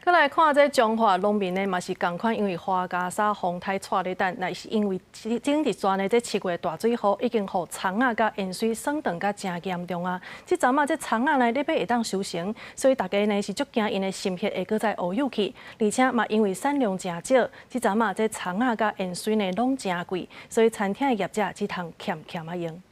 閣來看這彰化農民呢，嘛是仝款，因為樺加沙風颱掣咧等，那是因為整日全的這7月大水雨已經予蔥仔佮芫荽損斷甲誠嚴重啊！這陣仔這蔥仔呢，咧欲會當收成，所以大家呢是足驚𪜶的心血會閣再烏有去，而且嘛因為產量誠少，這陣仔這蔥仔佮芫荽呢攏誠貴，所以餐廳的業者只通儉儉仔用。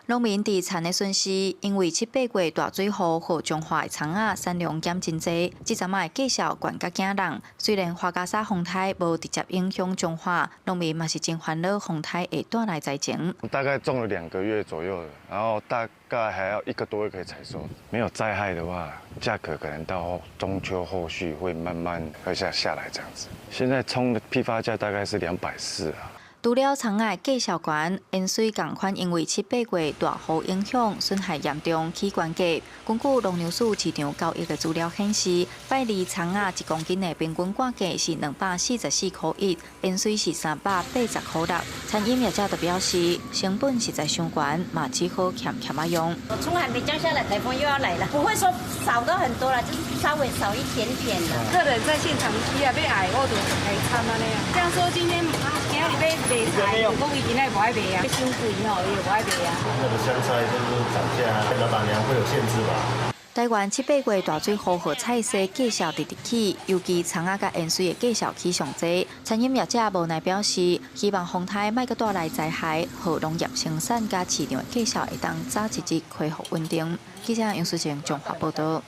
農民佇田的損失，因為七八月大水雨，予彰化的蔥仔產量減真濟，這陣仔的價數懸甲驚人。雖然樺加沙風颱無直接影響彰化，農民嘛是真煩惱風颱會帶來災情。大概種了2個月左右，然後大概還要一個多月可以採收。沒有災害的話，價格可能到中秋後續會慢慢會下來這樣子。現在蔥的批發價大概是240啊。除了蔥仔價數懸，芫荽仝款因為七八月大雨影響，損害嚴重，起懸價。根據農糧署市場交易的資料顯示，拜二蔥仔1公斤的平均掛價是244.1塊，芫荽是380.6塊。餐飲業者就表示，成本實在傷懸，嘛只好儉儉仔用。蔥還沒降下來，颱風又要來了，不會說少到很多了，就是稍微少一點點的。客人在現場伊若欲愛，我就來參按呢啊。像說今天啊，今仔日欲賣菜，就講伊今仔日無愛賣啊，傷貴吼，伊就無愛賣啊。那個香菜就是漲價，老闆娘會有限制吧？台灣七八月大水雨，予菜市價數直直起，尤其蔥仔佮芫荽的價數起上濟。餐飲業者無奈表示，希望風颱莫閣帶來災害，予農業生產佮市場的價數會當早一日恢復穩定。記者楊淑靜綜合報導。